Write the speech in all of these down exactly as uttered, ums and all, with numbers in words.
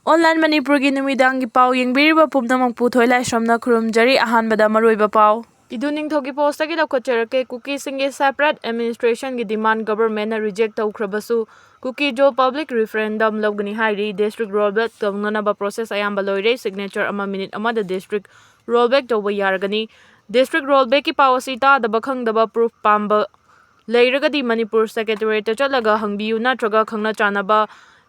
Online ꯃꯅꯤꯄꯨꯔꯒꯤ ꯅꯨꯃꯤꯗꯥꯡꯒꯤ ꯄꯥꯎ ꯌꯦꯡꯕꯤꯔꯤꯕ ꯄꯨꯝꯅꯃꯛꯄꯨ ꯊꯣꯏꯂꯥꯏꯁ꯭ꯔꯝꯅ ꯈꯨꯔꯨꯝꯖꯔꯤ꯫ ꯑꯍꯥꯟꯕꯗ ꯃꯔꯨꯑꯣꯏꯕ ꯄꯥꯎ꯫ ꯏꯗꯨ ꯅꯤꯡꯊꯧꯒꯤ ꯄꯣꯁꯇꯒꯤ ꯂꯧꯈꯠꯆꯔꯛꯀꯦ꯫ ꯀꯨꯀꯤꯁꯤꯡꯒꯤ separate administrationꯒꯤ demand governmentꯅ reject ꯇꯧꯈ꯭ꯔꯕꯁꯨ, ꯀꯨꯀꯤꯖꯣ public referendum ꯂꯧꯒꯅꯤ ꯍꯥꯏꯔꯤ꯫ District rollback ꯇꯧꯅꯅꯕ process ꯑꯌꯥꯝꯕ ꯂꯣꯏꯔꯦ꯫ Signature ꯑꯃ minute ꯑꯃꯗ district rollback ꯇꯧꯕ ꯌꯥꯔꯒꯅꯤ꯫ District rollbackꯀꯤ ꯄꯥꯎ ꯑꯁꯤ ꯇꯥꯗꯕ ꯈꯪꯗꯕ proof ꯄꯥꯝꯕ ꯂꯩꯔꯒꯗꯤ ꯃꯅꯤꯄꯨꯔ Secretariatꯇ ꯆꯠꯂꯒ ꯍꯪꯕꯤꯌꯨ, ꯅꯠꯇ꯭ꯔꯒ ꯈꯪꯅ ꯆꯥꯟꯅꯕ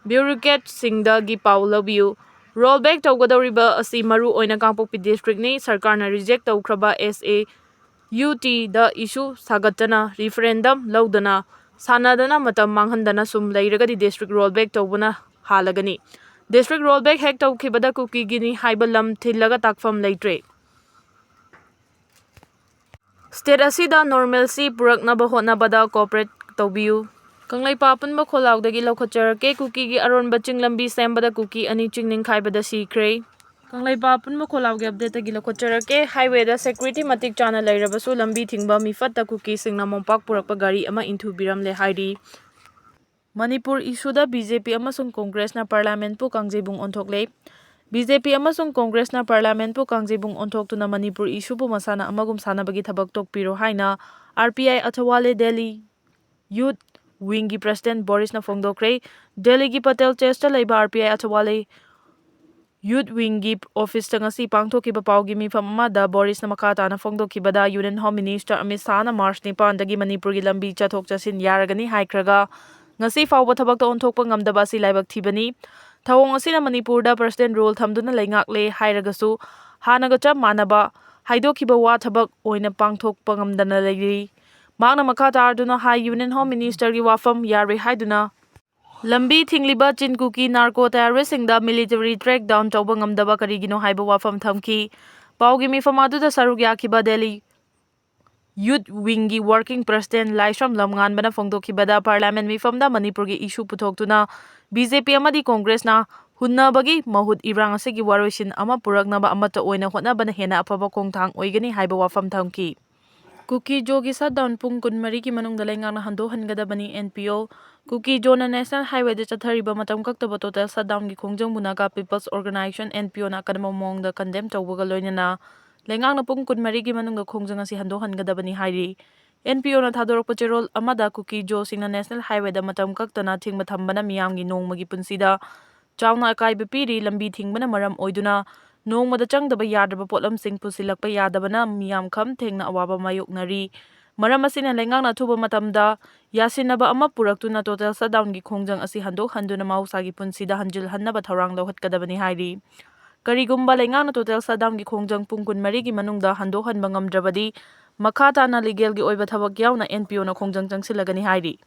bureaucratꯁꯤꯡꯗꯒꯤ ꯄꯥꯎ ꯂꯧꯕꯤꯌꯨ꯫ Rollback ꯇꯧꯒꯗꯧꯔꯤꯕ ꯑꯁꯤ ꯃꯔꯨ ꯑꯣꯏꯅ ꯀꯥꯡꯄꯣꯛꯄꯤ districtꯅꯤ꯫ ꯁꯔꯀꯥꯔꯅ reject ꯇꯧꯈ꯭ꯔꯕ SAUTꯗ issue ꯁꯥꯒꯠꯇꯅ, referendum ꯂꯧꯗꯅ, ꯁꯥꯟꯅꯗꯅ ꯃꯇꯝ ꯃꯥꯡꯍꯟꯗꯅ ꯁꯨꯝ ꯂꯩꯔꯒꯗꯤ district rollback ꯇꯧꯕꯅ ꯍꯥꯜꯂꯒꯅꯤ꯫ District rollback ꯍꯦꯛ ꯇꯧꯈꯤꯕꯗ ꯀꯨꯀꯤꯒꯤꯅꯤ ꯍꯥꯏꯕ ꯂꯝ ꯊꯤꯜꯂꯒ ꯇꯥꯛꯐꯝ ꯂꯩꯇ꯭ꯔꯦ꯫ State ꯑꯁꯤꯗ normalcy ꯄꯨꯔꯛꯅꯕ ꯍꯣꯠꯅꯕꯗ cooperate ꯇꯧꯕꯤꯌꯨ꯫ ꯀꯪꯂꯩꯄꯥꯛ ꯑꯄꯨꯟꯕ ꯈꯣꯜꯂꯥꯎꯗꯒꯤ ꯂꯧꯈꯠꯆꯔꯛꯀꯦ꯫ ꯀꯨꯀꯤꯒꯤ ꯑꯔꯣꯟꯕ ꯆꯤꯡ ꯂꯝꯕꯤ ꯁꯦꯝꯕꯗ ꯀꯨꯀꯤ ꯑꯅꯤ ꯆꯤꯡ ꯅꯤꯡꯈꯥꯏꯕꯗ ꯁꯤꯈ꯭ꯔꯦ꯫ ꯀꯪꯂꯩꯄꯥꯛ ꯑꯄꯨꯟꯕ ꯈꯣꯜꯂꯥꯎꯒꯤ updateꯇꯒꯤ ꯂꯧꯈꯠꯆꯔꯛꯀꯦ꯫ Highwayꯗ security ꯃꯇꯤꯛ ꯆꯥꯅ ꯂꯩꯔꯕꯁꯨ ꯂꯝꯕꯤ ꯊꯤꯡꯕ ꯃꯤꯐꯠꯇ ꯀꯨꯀꯤꯁꯤꯡꯅ ꯃꯣꯝꯄꯥꯛ ꯄꯨꯔꯛꯄ ꯒꯥꯔꯤ ꯑꯃ ꯏꯟꯊꯨꯕꯤꯔꯝꯂꯦ ꯍꯥꯏꯔꯤ꯫ ꯃꯅꯤꯄꯨꯔ issueꯗ BJP ꯑꯃꯁꯨꯡ Congressꯅ Parliamentꯄꯨ ꯀꯥꯡꯖꯩꯕꯨꯡ ꯑꯣꯟꯊꯣꯛꯂꯦ꯫ BJP ꯑꯃꯁꯨꯡ Congressꯅ Parliamentꯄꯨ ꯀꯥꯡꯖꯩꯕꯨꯡ ꯑꯣꯟꯊꯣꯛꯇꯨꯅ ꯃꯅꯤꯄꯨꯔ issueꯕꯨ ꯃꯁꯥꯅ ꯑꯃꯒꯨꯝ ꯁꯥꯟꯅꯕꯒꯤ ꯊꯕꯛ ꯇꯣꯛꯄꯤꯔꯣ ꯍꯥꯏꯅ RPI ꯑꯊꯋꯥꯂꯦ Delhi Youth Wingꯒꯤ President ꯕꯣꯔꯤꯁꯅ ꯐꯣꯡꯗꯣꯛꯈ꯭ꯔꯦ꯫ Delhiꯒꯤ Patel Churchꯇ ꯂꯩꯕ RPI ꯑꯊꯋꯥꯂꯦ Youth Wingꯒꯤ officeꯇ ꯉꯁꯤ ꯄꯥꯡꯊꯣꯛꯈꯤꯕ ꯄꯥꯎꯒꯤ ꯃꯤꯐꯝ ꯑꯃꯗ ꯕꯣꯔꯤꯁꯅ ꯃꯈꯥ ꯇꯥꯅ ꯐꯣꯡꯗꯣꯛꯈꯤꯕꯗ, Union Home Minister Amit ꯁꯥꯍꯅ March ꯅꯤꯄꯥꯟꯗꯒꯤ ꯃꯅꯤꯄꯨꯔꯒꯤ ꯂꯝꯕꯤ ꯆꯠꯊꯣꯛ ꯆꯠꯁꯤꯟ ꯌꯥꯔꯒꯅꯤ ꯍꯥꯏꯈ꯭ꯔꯒ, ꯉꯁꯤ ꯐꯥꯎꯕ ꯊꯕꯛꯇ ꯑꯣꯟꯊꯣꯛꯄ ꯉꯝꯗꯕ ꯑꯁꯤ ꯂꯥꯏꯕꯛ ꯊꯤꯕꯅꯤ꯫ ꯊꯧꯑꯣꯡ ꯑꯁꯤꯅ ꯃꯅꯤꯄꯨꯔꯗ President rule ꯊꯝꯗꯨꯅ ꯂꯩꯉꯥꯛꯂꯦ ꯍꯥꯏꯔꯒꯁꯨ, ꯍꯥꯟꯅꯒ ꯆꯞ ꯃꯥꯟꯅꯕ ꯍꯥꯏꯗꯣꯛꯈꯤꯕ ꯋꯥ ꯊꯕꯛ ꯑꯣꯏꯅ ꯄꯥꯡꯊꯣꯛꯄ ꯉꯝꯗꯅ ꯂꯩꯔꯤ꯫ ꯃꯍꯥꯛꯅ ꯃꯈꯥ ꯇꯥꯗꯨꯅ ꯍꯥꯏ, Union Home Ministerꯒꯤ ꯋꯥꯐꯝ ꯌꯥꯔꯣꯏ ꯍꯥꯏꯗꯨꯅ ꯂꯝꯕꯤ ꯊꯤꯡꯂꯤꯕ ꯆꯤꯟ ꯀꯨꯀꯤ narco terroristꯁꯤꯡꯗ military crackdown ꯇꯧꯕ ꯉꯝꯗꯕ ꯀꯔꯤꯒꯤꯅꯣ ꯍꯥꯏꯕ ꯋꯥꯐꯝ ꯊꯝꯈꯤ꯫ ꯄꯥꯎꯒꯤ ꯃꯤꯐꯝ ꯑꯗꯨꯗ ꯁꯔꯨꯛ ꯌꯥꯈꯤꯕ Delhi Youth Wingꯒꯤ Working President ꯂꯥꯏꯁ꯭ꯔꯝ ꯂꯝꯉꯥꯟꯕꯅ ꯐꯣꯡꯗꯣꯛꯈꯤꯕꯗ, Parliament ꯃꯤꯐꯝꯗ ꯃꯅꯤꯄꯨꯔꯒꯤ issue ꯄꯨꯊꯣꯛꯇꯨꯅ BJP ꯑꯃꯗꯤ Congressꯅ ꯍꯨꯟꯅꯕꯒꯤ ꯃꯍꯨꯠ ꯏꯔꯥꯡ ꯑꯁꯤꯒꯤ ꯋꯥꯔꯣꯏꯁꯤꯟ ꯑꯃ ꯄꯨꯔꯛꯅꯕ ꯑꯃꯠꯇ ꯑꯣꯏꯅ ꯍꯣꯠꯅꯕꯅ ꯍꯦꯟꯅ ꯑꯐꯕ ꯈꯣꯡꯊꯥꯡ ꯑꯣꯏꯒꯅꯤ ꯍꯥꯏꯕ ꯋꯥꯐꯝ ꯊꯝꯈꯤ꯫ ꯀꯨꯀꯤ ꯖꯣꯒꯤ ꯁꯠꯗꯥꯎꯟ ꯄꯨꯡ ꯀꯨꯟꯃꯔꯤꯒꯤ ꯃꯅꯨꯡꯗ ꯂꯩꯉꯥꯛꯅ ꯍꯟꯗꯣꯛꯍꯟꯒꯗꯕꯅꯤ꯫ ꯑꯦꯟ ꯄꯤ ꯑꯣ꯫ ꯀꯨꯀꯤ ꯖꯣꯅ ꯅꯦꯁꯅꯦꯜ ꯍꯥꯏꯋꯦꯗ ꯆꯠꯊꯔꯤꯕ ꯃꯇꯝ ꯀꯛꯇꯕ ꯇꯣꯇꯦꯜ ꯁꯠꯗꯥꯎꯟꯒꯤ ꯈꯣꯡꯖꯪꯕꯨ Naga peoples organisation, N P ꯑꯣꯅ ꯑꯀꯟꯕ ꯃꯑꯣꯡꯗ ꯀꯟꯗꯦꯝ ꯇꯧꯕꯒ ꯂꯣꯏꯅꯅ ꯂꯩꯉꯥꯛꯅ ꯄꯨꯡ ꯀꯨꯟꯃꯔꯤꯒꯤ ꯃꯅꯨꯡꯗ ꯈꯣꯡꯖꯪ ꯑꯁꯤ ꯍꯟꯗꯣꯛꯍꯟꯒꯗꯕꯅꯤ ꯍꯥꯏꯔꯤ꯫ ꯑꯦꯟ ꯄꯤ ꯑꯣꯅ ꯊꯥꯗꯣꯔꯛꯄ ꯆꯦꯔꯣꯜ ꯑꯃꯗ ꯀꯨꯀꯤ ꯖꯣꯁꯤꯡꯅ ꯅꯦꯁꯅꯦꯜ ꯍꯥꯏꯋꯦꯗ ꯃꯇꯝ ꯀꯛꯇꯅ ꯊꯤꯡꯕ ꯊꯝꯕꯅ ꯃꯤꯌꯥꯝꯒꯤ ꯅꯣꯡꯃꯒꯤ ꯄꯨꯟꯁꯤꯗ ꯆꯥꯎꯅ ꯑꯀꯥꯏꯕ ꯄꯤꯔꯤ꯫ ꯂꯝꯕꯤ ꯊꯤꯡꯕꯅ ꯃꯔꯝ ꯑꯣꯏꯗꯨꯅ ꯅꯣꯡꯃꯗ ꯆꯪꯗꯕ ꯌꯥꯗ꯭ꯔꯕ ꯄꯣꯠꯂꯝꯁꯤꯡ ꯄꯨꯁꯤꯜꯂꯛꯄ ꯌꯥꯗꯕꯅ ꯃꯤꯌꯥꯝ ꯈꯝ ꯊꯦꯡꯅ ꯑꯋꯥꯕ ꯃꯥꯌꯣꯛꯅꯔꯤ꯫ ꯃꯔꯝ ꯑꯁꯤꯅ ꯂꯩꯉꯥꯛꯅ ꯑꯊꯨꯕ ꯃꯇꯝꯗ ꯌꯥꯁꯤꯟꯅꯕ ꯑꯃ ꯄꯨꯔꯛꯇꯨꯅ ꯇꯣꯇꯦꯜ ꯁꯠꯗꯥꯎꯟꯒꯤ ꯈꯣꯡꯖꯪ ꯑꯁꯤ ꯍꯟꯗꯣꯛꯍꯟꯗꯨꯅ ꯃꯍꯧꯁꯥꯒꯤ ꯄꯨꯟꯁꯤꯗ ꯍꯟꯖꯤꯜꯍꯟꯅꯕ ꯊꯧꯔꯥꯡ ꯂꯧꯈꯠꯀꯗꯕꯅꯤ ꯍꯥꯏꯔꯤ꯫ ꯀꯔꯤꯒꯨꯝꯕ ꯂꯩꯉꯥꯛꯅ ꯇꯣꯇꯦꯜ ꯁꯠꯗꯥꯎꯟꯒꯤ ꯈꯣꯡꯖꯪ ꯄꯨꯡ ꯀꯨꯟꯃꯔꯤꯒꯤ ꯃꯅꯨꯡꯗ ꯍꯟꯗꯣꯛꯍꯟꯕ ꯉꯝꯗ꯭ꯔꯕꯗꯤ ꯃꯈꯥ ꯇꯥꯅ ꯂꯤꯒꯦꯜꯒꯤ ꯑꯣꯏꯕ ꯊꯕꯛ ꯌꯥꯎꯅ ꯑꯦꯟ ꯄꯤ ꯑꯣꯅ ꯈꯣꯡꯖꯪ ꯆꯪꯁꯤꯜꯂꯒꯅꯤ ꯍꯥꯏꯔꯤ꯫